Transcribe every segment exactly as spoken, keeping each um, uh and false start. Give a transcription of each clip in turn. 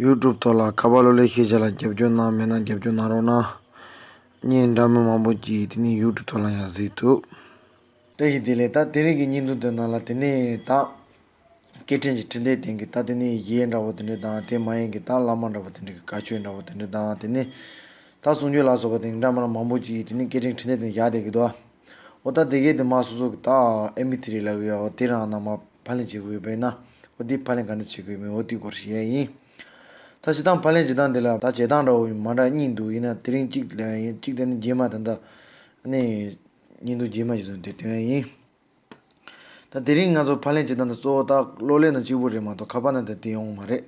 ཡུ་ཊུབ་ཐོག་ལ་ཁ་པར་གློག་ཀླད་ཤེས་བྱ་ལ་རྒྱབ་སྐྱོར་གནང་མེད་ན་རྒྱབ་སྐྱོར་གནང་རོགས་གནང་། བརྙན་འདྲ་མིན་མང་པོ་ཅིག་དེ་ནས་ཡུ་ཊུབ་ཐོག་ལ་ཡང་གཟིགས་ཐུབ། བཀྲ་ཤིས་བདེ་ལེགས། ད་དེ་རིང་གི་བརྙན་ཐུང་དེ་ནང་ལ་དེ་ནས་ད་སྐད་འཕྲིན་གྱི་འཕྲིན་སྟེགས་སྟེང་གི་ད་དེ་ནས་གཞས་འདྲ་པོ་དེ་འདྲ་དང་དེ་མ་ཡིན་གྱི་ད་བླ་མ་འདྲ་པོ་དེ་འདྲ་གི་བཀའ་ཆོས་འདྲ་པོ་དེ་འདྲ་དང་དེ་ནས་ད་གསུང་ཆོས་ལ་སོགས་པ་དེ་འདྲ་མ་མང་པོ་ཅིག་དེ་ནས་སྐད་འཕྲིན་འཕྲིན་སྟེགས་སྟེང་བཞག་བསྡད་ཀྱི་འདུག། འོ་ད་དེ་གས་དེ་མ་སོ་སོ་གི་ད་ཨེམ་པི་ཐི་རི་ལབ་ཀྱི་ཡོད། འོ་དེ་རང་ནང་མ་ཕབ་ལེན་བྱེད་དགོས་པས་ན། འོ་དེ་ཕབ་ལེན་ག་འདྲ་བྱེད་དགོས་མིན་འོ་དེའི་སྐོར་བཤད་ཡ་ཡིན། ད་སྤྱིར་བཏང་ཕབ་ལེན་བྱེད་སྟངས་དེ་ལ་ད་བྱེད་སྟངས་འདྲ་བོ་མ་འདྲ་གཉིས་འདུག། ཡིན་ན་དེ་རིང་གཅིག་ལ་ཡིན་གཅིག་དེ་ནི་རྗེས་མ་ད་ལྟ་ནི་བརྙན་ཐུང་རྗེས་མ་ཞིག་བཟོས་ཏེ་སྟོན་ཡ་ཡིན། ད་དེ་རིང་ང་ཚོ་ཕབ་ལེན་བྱེད་སྟངས་དེ་གཙོ་བོ་ད་གློག་ཀླད་ནང་གཅིག་པུ་རེད་མ་གཏོགས་ཁ་པར་ནང་དེ་དེ་ཡོང་མ་རེད།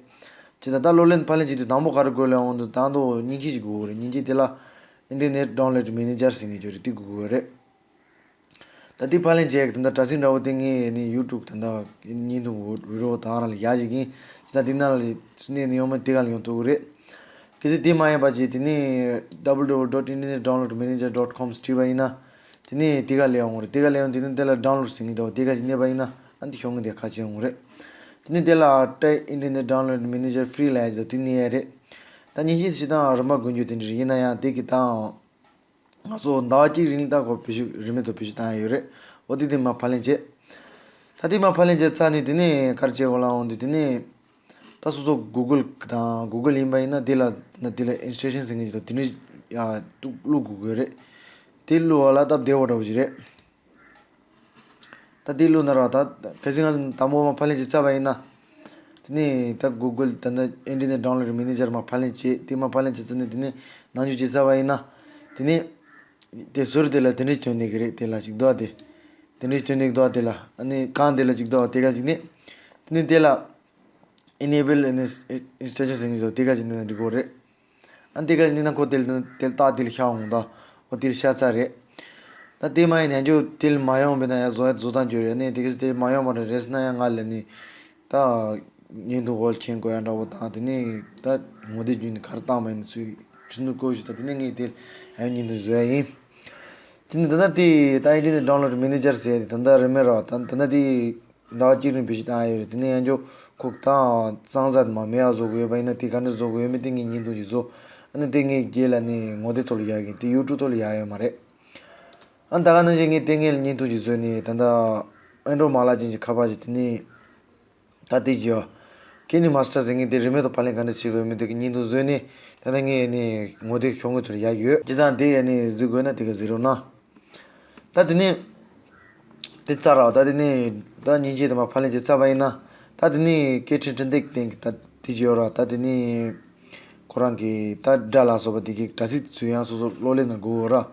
ཅི་ད་ད་གློག་ཀླད་ཕབ་ལེན་བྱེད་དུས་དང་པོ་ག་རེ་དགོས་ལབ་ཡོང་དུས་ད་དུང་མཉེན་ཆས་ཅིག་དགོས་རེད། མཉེན་ཆས་དེ་ལ་Internet Download Manager ཟེར་མཁན་ཅིག་ཡོད་རེད། དེ་དགོས་ཀྱི་ཡོད་རེད། ད་དེ་ཕབ་ལེན་བྱས་ད་ལྟ་དྲ་ཚིགས་འདྲ་བོ་དེ་ངས་ནི་ཡུ་ཊུབ་ད་ལྟ་བརྙན་ཐུང་བི་ཌི་ཡོ་དང་རང་ལ་ཡག་ཅིག་ཡིན། ཅི་ད་དེ་ནང་ལ་སུ་ནས་ནི་ཡོང་མ་དེ་ག་ལ་ཡོང་ཐུབ་ཀྱི་རེད། གལ་སྲིད་དེ་མ་ཡིན་པ་ཅིག་དེ་ནི་www dot internet download manager dot com བྲིས་པ་ཡིན་ན། དེ་ནི་དེ་ག་ལ་ཡོང་གི་རེད། དེ་ག་ལ་ཡོང་དེ་ནི་དེ་ལ་download ཟེར་མཁན་འདུག། དེ་ག་ཅིག་མནན་པ་ཡིན་ན་ཨ་འདི་ཤོག་ངོས་དེ་ཁ་ཕྱེ་ཡོང་གི་རེད། དེ་ནི་དེ་ལ་Try Internet Download Manager Free ལབ་ཡ་ཅིག་འདུག། དེ་མནན་ཡ་རེད། ད་མཉེན་ཆས་ཅིག་དང་རིན་པ་དགོས་རྒྱུ་དེ་འདྲ་རེད། ཡིན་ན་ཡང་དེ་གི་དང་ང་ཚོ་ཟླ་བ་གཅིག་རིང་ལ་ད་གོ་བེད་སྤྱོད་རིན་མེད་དུ་བེད་སྤྱོད་བཏང་ཡ་ཡོད་རེད། འོ་དེ་དེ་མ་ཕབ་ལེན་བྱས། ད་དེ་མ་ཕབ་ལེན་བྱས་ཚར་ནས་དེ་ནས་ག་རེ་བྱེད་དགོས་ལབ་འོང་དུས་དེ་ནས། ད་སོ་སོ་Google དང་Google ཡིན་པ་ཡིན་ན་དེ་ལ་ན་དེ་ལ་ཨིན་སི་ཊོལ་ལེ་ཤན་ཟེར་མཁན་ཅིག་དང་དེ་འདྲ་ཡ་ཏུ་བླུག་དགོས་ཀྱི་རེད། དེ་བླུག་པ་ལ་སྟབས་བདེ་བོ་འདྲ་བོ་ཞིག་རེད། ད་དེ་བླུག་ན་ར་ད་གལ་སྲིད་ང་ཚོ་དང་པོ་མ་ཕབ་ལེན་བྱེད་ཚར་བ་ཡིན་ན། དེ་ནས་ད་Google ད་ནི་Internet Download Manager མ་ཕབ་ལེན་བྱེད་དེ་མ་ཕབ་ལེན་བྱེད་ཚར་ནས་དེ་ནས་ནང་འཇུག་བྱེད་ཚར་བ་ཡིན་ན། དེ་ནས་དེ་ཟུར་དེ་ལ་དེ་འདྲ་ཐོན་ནས་ཀྱི་རེད། དེ་ལ་ཅིག་འདུག་དེ་དེ་འདྲ་ཐོན་ནས་འདུག། དེ་ལ་ཨ་ནི་གང་དེ་ལ་ཅིག་འདུག་དེ་ག་ཅིག་ནས་དེ་ནས་དེ་ལ། Enable and Installation ཟེར་མཁན་ཚོ་དེ་ག་ཅིག་ནས་འགྲིག་གོ་རེད། ཨ་དེ་ག་ཅིག་ནས་ན་ཁོ་དེ་ལ་དེ་ལ་ཏག་དེ་ལ་ཤར་འོང་ད། འོ་དེ་ལ་ཤར་ཚར་རེད། ད་དེ་མ་ཡིན་ན་ཡང་ཅོ་དེ་ལ་མ་ཡོང་བས་ན་ཡང་བཟོ་ཡ་བཟོ་སྟངས་ཅོ་རེད། ཨ་ནི་དེ་ག་དེ་མ་ཡོང་བ་རེད་རེད་ཟེར་ན་ཡང་ང་ལ་ནི་ད་བརྙན་ཐུང་འོག་ལ་མཁྱེན་དགོས་ཡ་འདྲ་བོ་དང་དེ་ནས་ད་ངོ་དེབ་བརྒྱུད་ནས་ག་རེ་བཏང་མ་ཡིན་ན་ཚུལ་ཁྲིད་འདུག་བཀོད་ཞུ་ད་དེ་ནས་ངས་དེ་ལ་ཡང་བརྙན་ཐུང་བཟོ་ཡ་ཡིན། དེ་ནས་ད་ལྟ་དེ་ད་Internet Download Manager ཟེར་ཡ་དེ་ད་ལྟ་རིན་མེད་ར་བ་ད་ད་ལྟ་དེ། ཟླ་བ་གཅིག་རིང་བེད་སྤྱོད་བཏང་ཡ་ཡོད་རེད། དེ་ནས་ཡང་ཅོ་ཁོ་ད་གཙང་སྦྲ་མ་མེད་ཡ་བཟོ་དགོས་ཡོད་པ་ཡིན་ན་དེ་ག་འདྲ་བཟོ་དགོས་ཡོད་མེད་དེ་ངས་བརྙན་ཐུང་ཅིག་བཟོ། ཨ་ནི་དེ་ངས་རྗེས་ལ་ནི་ངོ་དེབ་ཐོག་ལ་ཡག་གི་དེ་ཡུ་ཊུབ་ཐོག་ལ་ཡག་ཡོད་མ་རེད། ཨ་ད་ག་ནང་བཞིན་ངས་དེ་ངས་ལ་བརྙན་ཐུང་ཅིག་བཟོས་ནས་ད་ལྟ་ཨེན་ཌོ་མ་ལག་ཅན་གྱི་ཁ་པར་ཅིག་དེ་ནས་ད་དེ་ཅིག་ཡོད། ཀེ་ནི་མ་སི་ཊར་ཟེར་མཁན་དེ་རིན་མེད་དུ་ཕབ་ལེན་ག་འདྲ་བྱེད་དགོས་ཡོད་མེད་དེ་གི་བརྙན་ཐུང་བཟོས་ནས་ད་ལྟ་ངས་ནི་ངོ་དེབ་ཤོག་ངོས་ཐོག་ལ་ཡག་ཡོད། བྱས་ཙང་དེ་ཡ་ནི་གཟིགས་དགོས་ན་དེ་ག་གཟིགས་རོགས་གནང་། ད་དེ་ནས། དེ་ཚར་ར་ད་དེ་ནས་ད་མཉེན་ཆས་དེ་མ་ཕབ་ལེན་བྱས་ཚར་བ་ཡིན་ན། ད་དེ་ནས་སྐད་འཕྲིན་འཕྲིན་སྟེགས་སྟེང་གི་ད་དེ་ཅི་ཡོད་ར་ད་དེ་ནས་ཁོ་རང་གི་ད་སྒྲ་ལ་སོགས་པ་དེ་གི་དྲ་ཚིགས་ཚུལ་ཡང་སོ་སོ་གློག་ཀླད་ནང་དགོས་ཡོད་ར།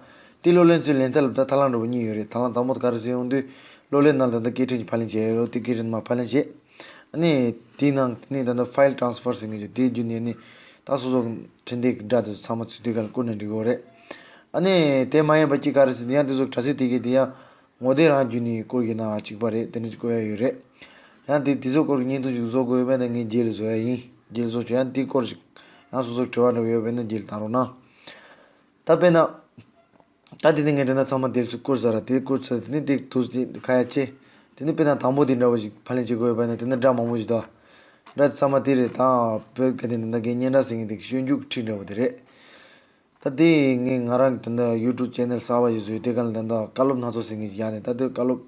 དེ་གློག་ཀླད་ཚུལ་ལེན་ཐབས་ལ་ད་ཐབས་ལམ་འདྲ་པོ་གཉིས་ཡོད་རེད། ཐབས་ལམ་དང་པོ་དེ་ག་རེ་ཟེར་ཡོང་དུས་གློག་ཀླད་ནང་ལ་ད་ད་སྐད་འཕྲིན་གྱི་ཕབ་ལེན་བྱས་ཡོད་ར། དེ་སྐད་འཕྲིན་མ་ཕབ་ལེན་བྱས། ཨ་ནི་དེའི་ནང་དེ་ནས་ད་ལྟ་ཕའིལ་ཊ་རན་སི་ཕར་ཟེར་མཁན་ཅིག་དེ་བརྒྱུད་ནས་ནི་ད་སོ་སོ་འཕྲིན་སྟེགས་ཀྱི་སྒྲ་དེ་ཚོ་ཚང་མ་ཚུར་དེ་ག་ལ་བསྐུར་ནས་འགྲིག་གི་རེད། ཨ་ནི་དེ་མ་ཡིན་པ་ཅིག་ག་རེ་ཟེར་དེ་ཡང་དེ་ཚོ་དྲ་ཚིགས་དེ་གའི་དེ་ཡང་ངོ་དེབ་རང་བརྒྱུད་ནས་བསྐུར་གྱི་ན་གཅིག་པ་རེད། དེ་འདྲ་ཅིག་བསྐུར་ཡ་ཡོད་རེད། ཡང་དེ་དེ་ཚོ་སྐོར་གྱི་བརྙན་ཐུང་ཅིག་བཟོ་དགོས་ཡོད་པས་ན་ངས་རྗེས་ལ་བཟོ་ཡ་ཡིན། རྗེས་ལ་བཟོ་ཆོག་ཡང་དེ་སྐོར་ཅིག་ཡང་སོ་སོར་དྲི་བ་འདྲ་བོ་ཡོད་པས་ན་རྗེས་ལ་བཏང་རོགས་གནང་། ད་དཔེར་ན། ད་དེ་ནས་ངས་དེ་འདྲ་ཚང་མ་དེ་ཚོ་བསྐུར་ཚར་ར། དེ་བསྐུར་ཚར་དེ་ནས་དེ་དུས་དེ་ཁ་ཡ་ཆེ། དེ་ནས་དཔེར་ན་དང་པོ་དེ་འདྲ་བོ་ཞིག་ཕབ་ལེན་བྱེད་དགོས་ཡོད་པ་ན་དེ་ནས་སྒྲ་མང་པོ་ཞིག་འདུག། སྒྲ་དེ་ཚང་མ་དེ་རེད། ད་བོད་སྐད་དེ་འདི་འདྲ་གའི་སྙན་སྒྲ་ཟེར་མཁན་དེ་གི་སྤྱོད་འཇུག་ཁྲིད་འདྲ་བོ་དེ་རེད། ད་དེ་ངས་ང་རང་གི་དེ་འདྲ་ཡུ་ཊུབ་ཆེ་ནལ་གསར་པ་ཞིག་བཟོས་དེ་ག་ལ་ད་ད་བཀའ་སློབ་སྣ་ཚོགས་ཟེར་མཁན་ཞིག་ཡག་ནས་ད་དེ་བཀའ་སློབ་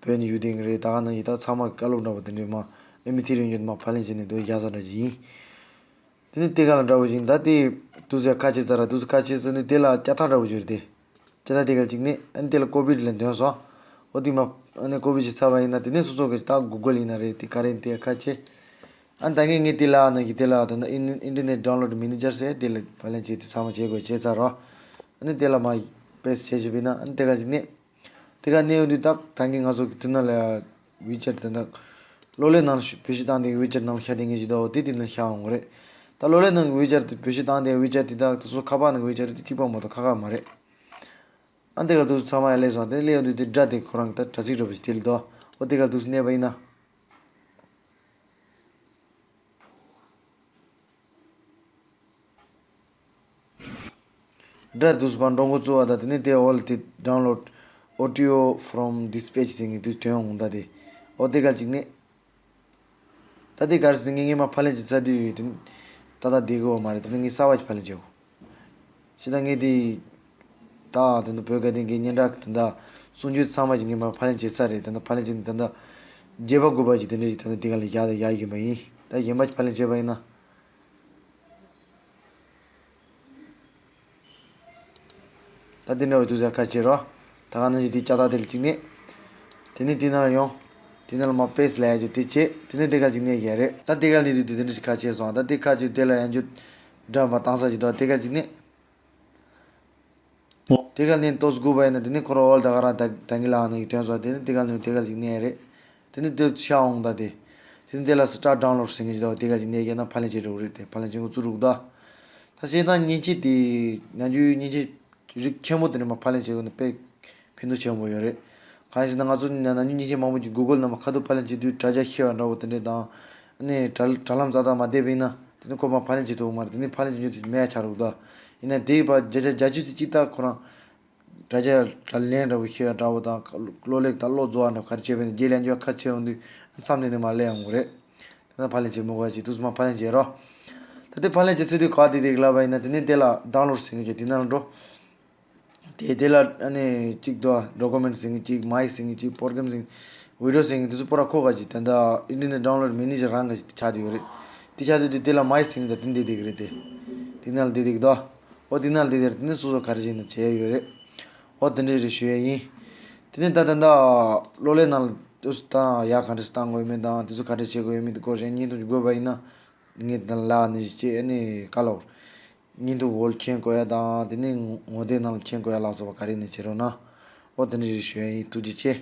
བོད་ནས་ཡོད་དེ་རེད། ད་ག་ནང་བཞིན་ད་ཚང་མ་བཀའ་སློབ་འདྲ་བོ་དེ་འདྲས་མ་ཨེམ་པི་ཐི་རི་ཡོད་འགྱོད་མ་ཕབ་ལེན་བྱས་ནས་དེ་བཞག་ས་འདྲ་ཞིག་ཡིན། དེ་ནས་དེ་ག་ལ་འདྲ་བོ་ཞིག་ད་དེ་དུས་ཚོད་ཁ་ཕྱེ་ཚར་ར། དུས་ཚོད་ཁ་ཕྱེ་ཚར་ནས་དེ་ལ་ལྕགས་ཐག་འདྲ་བོ་ཅིག་ཡོད་རེད་དེ། ལྕགས་ཐག་དེ་ག་ཅིག་ནས་ཨ་ནི་དེ་ལ་ཀོ་པི་ལ་འདོན་སོང་། འོ་དེ་མ་ཨ་ནི་ཀོ་པི་བྱས་ཚར་བ་ཡིན་ན་དེ་ནས་སོ་སོ་གི་ད་གུ་གལ་ཡིན་ན་རེད། དེ་ག་རེ་ཡིན་དེ་ཁ་ཕྱེ། ཨ་ནི་ད་ངས་ངས་དེ་ལ་ཨ་ནི་གི་དེ་ལ་ད་ནི་ཨིན་ཨིན་ཊར་ནེཊ་ཌའུན་ལོཌ་མེ་ནེ་ཇར་ཟེར་དེ་ལ་ཕབ་ལེན་བྱས་དེ་ཚང་མ་བྱེད་དགོས་བྱས་ཚར་རོ། ཨ་ནི་དེ་ལ་མ་པེ་སི་བྱས་བྱས་པ་ཡིན་ན་ཨ་ནི་དེ་ག་ཅིག་ནས། དེ་ག་ནས་ཡོང་དུས་ད་ད་གིན་ང་ཚོ་གི་དེ་ནང་ལ་ཝི་ཅེཊ་དེ་འདྲ་གློག་ཀླད་ནང་ལ་བེད་སྤྱོད་བཏང་དེ་ཝི་ཅེཊ་ནང་ལ་ཤར་དེ་ངེས་ཀྱི་འདུག། དེ་དེ་ནང་ཤར་འོང་གི་རེད། ད་གློག་ཀླད་ནང་གི་ཝི་ཅེཊ་དེ་བེད་སྤྱོད་བཏང་དེ་ཝི་ཅེཊ་དེ་ད་དེ་ཚོ་ཁ་པར་ནང་གི་ཝི་ཅེཊ་དེ་གཅིག་པ་མ་གཏོགས་ཁག་ཁག་མ་རེད། ཨ་དེ་ག་དུས་ཚང་མ་ཡར་སླེབས་སོང་། དེ་སླེབས་ཡོང་དུས་དེ་སྒྲ་དེ་ཁོ་རང་ད་དྲ་ཚིགས་འདྲ་པོ་ཞིག་དེ་ལ་འདུག། འོ་དེ་ག་དུས་གནས་པ་ཡིན་ན། སྒྲ་དུས་པ་འགྲོ་འགོ་བཙུགས་པ་དང་དེ་ནས་དེ་འོག་ལ་དེ་download audio from this page ཟེར་མཁན་དུས་ཐོན་འོང་ད་དེ། འོ་དེ་ག་ཅིག་ནས། ད་དེ་ག་རེ་ཟེར་ངས་ངས་མ་ཕབ་ལེན་བྱས་ཚར་དུས་དེ་ནས་ ད་ལྟ་བསྡད་དགོས་པ་མ་རེད། དེ་ནི་ངས་གསར་པ་ཞིག་ཕབ་ལེན་བྱེད་དགོས། བྱས་ཙང་ངས་དེ་ད་དེ་འདྲ་བོད་དགའ་ལྡན་གྱི་སྙན་གྲགས་དེ་འདྲ་གསུང་ཆོས་ཚང་མ་ཞིག་ངས་མར་ཕབ་ལེན་བྱེད་ཚར་རེད། དེ་འདྲ་ཕབ་ལེན་བྱས་ནས་དེ་འདྲ་བརྗེ་པ་དགོས་པ་ཞིག་དེ་འདྲ་ཞིག་དེ་འདྲ་དེ་ག་ལ་བཞག་དང་བཞག་གི་མ་ཡིན། ད་གཞན་པ་ཞིག་ཕབ་ལེན་བྱས་པ་ཡིན་ན། ད་འདི་འདྲ་བའི་དུས་ཚོད་ཁ་ཕྱེ་རོགས། ད་ག་ནང་བཞིན་དེ་ལྕགས་ཐག་དེ་ལ་གཅིག་གནོན། དེ་ནས་དེ་ནང་ལ་ཡོང་། དེ་ནང་ལ་མར་པེ་སི་ལབ་ཡ་ཅིག་དེ་བྱས། དེ་ནས་དེ་ག་གཅིག་གནོན་ཡ་རེད། ད་དེ་ག་ལ་ནི་དེ་འདྲ་ཞིག་ཁ་ཕྱེ་སོང་། ད་དེ་ཁ་ཕྱེ་དེ་ལ་ཡང་རྒྱུ་འདྲ་མ་བཏང་ས་ཞིག་འདུག་དེ་ག་གཅིག་གནོན། དེ་ག་ནི་ཏོག་ཙམ་སྒུག་པ་ཡིན་ན་དེ་ནི་ཁོ་རང་འོལ་ད་ག་རང་ད་ད་གི་ལ་ནི་ཐོན་སོང་། དེ་ནི་དེ་ག་ནི་དེ་ག་གཅིག་གནོན་ཡ་རེད། དེ་ནི་དེ་ཤར་འོང་ད་དེ། དེ་ནི་དེ་ལ་སི་ཊར་ཌའུན་ལོཌ་ཟེར་མཁན་ཞིག་འདུག་དེ་ག་གཅིག་གནོན་ཡ་ན་ཕབ་ལེན་བྱེད་འགྲོ་གི་རེད། དེ་ཕབ་ལེན་བྱེད་འགོ་བཙུགས་རུག་ད། ད་བྱས་ཙང་མཉེན་ཆས་དེ་ནམ་རྒྱུན་མཉེན་ཆས་རིགས་ཆེན་པོ་དེ་འདྲ་མར་ཕབ་ལེན་བྱེད་དགོས་ན་དཔེ་ཕན་ཐོགས་ཆེན་པོ་ཡོད་རེད། གང་ཡིན་ཟེར་ན་ང་ཚོ་ནམ་རྒྱུན་མཉེན་ཆས་མང་པོ་ཅིག་གུ་གལ་ནང་མར་ཁ་ཐུག་ཕབ་ལེན་བྱེད་དུས་དྲ་རྒྱ་ཤེས་པ་འདྲ་བོ་དེ་འདྲ་དང་། ཨ་ནི་དྲ་དྲ་ལམ་རྩ་དག་མ་བསྡད་པ་ཡིན་ན་དེ་ནི་ཁོ་མར་ཕབ་ལེན་བྱེད་ཐུབ་ཀྱི་མ་རེད། དེ་ནི་ཕབ་ལེན་བྱེད་རྒྱུ་དེ་མེད་ཡ་ཆགས་རུག་ད། ཡིན་ན་དེའི་བར་བརྒྱ་ཆ་བརྒྱད་ཅུ་ཙམ་ཅིག་ད་ཁོ་རང་དྲ་རྒྱ་དྲ་ལན་འདྲ་བོ་ཤེས་པ་འདྲ་བོ་དང་གློག་ཀླད་དང་གློག་རྫོགས་པ་འདྲ་བོ་ག་རེ་བྱས་པ་ཡིན་ན་རྗེས་ལན་འཇོག་ཁ་ཕྱེ་ཡོང་དུས་མཚམས་དེ་ནས་མར་སླེབས་ཡོང་གི་རེད། དེ་ན་ཕབ་ལེན་བྱེད་མི་དགོས་ཅིག་དུས་སུ་མར་ཕབ་ལེན་བྱེད་རོགས། ད་དེ་ཕབ་ལེན་བྱེད་ཚར་དུས་ག་དེ་དེ་ག་ལབ་པ་ཡིན་ན་དེ་ནས་དེ་ལ་ཌའུན་ལོཌ་ཟེར་མཁན་ཅིག་དེ་ནང་ལ་འགྲོ། དེ་དེ་ལ་ཨ་ནི་གཅིག་འདུག་ཌོ་ཀུ་མེན་ཊི་ཟེར་མཁན་གཅིག་མའི་ཟེར་མཁན་གཅིག་པོར་གྷ་རམ་ཟེར་མཁན་བི་ཌི་ཡོ་ཟེར་མཁན་དེ་ཚོ་པོ་ར་ཁོ་ག་ཅིག་དེ་འདྲ་ཨིན་ཊར་ནེཊ་ཌའུན་ལོཌ་མེ་ནེ་ཇར་རང་ག་ཅིག་ཆགས་བསྡད་ཡོད་རེད། དེ་ཆགས་བསྡད་དུས་དེ་ལ་མའི་ཟེར་མཁན་དེ་དེ་འདྲ་བསྡད་ཀྱི་རེད་དེ། དེ་ནང་ལ་བསྡད་བསྡད་ཀྱི་འདུག་འོ་དེ་ནང་ལ་བསྡད་བསྡད་རེད། དེ་ནས་སོ་སོ་ག་རེ་བྱས་ན་བྱས་ཡོད་རེད། འོ་དེ་འདྲ་རེད་ཞུ་ཡ་ཡིན། དེ་ནས་ད་ད་ལྟ་གློག་ཀླད་ནང་ལ་དུས་སུ་བཏང་ཡག་ག་འདྲ་སེ་བཏང་དགོས་ཡོད་མེད་དང་དེ་ཚོ་ག་འདྲ་བྱེད་དགོས་ཡོད་མེད་དེ་སྐོར་གཞན་བརྙན་ཐུང་ཅིག་དགོས་པ་ཡིན་ན། ངས་ད་ལ་ནི་ཅིག་ཨ་ནི་ག་ལབ། བརྙན་ཐུང་འོག་ལ་མཁྱེན་དགོས་ཡ་དང་དེ་ནས་ངོ་དེབ་ནང་ལ་མཁྱེན་དགོས་ཡ་ལ་སོགས་པ་ག་རེ་ནས་བྱེད་རོགས་གནང་། འོ་དེ་འདྲ་རེད་ཞུ་ཡ་ཡིན། ཐུགས་རྗེ་ཆེ།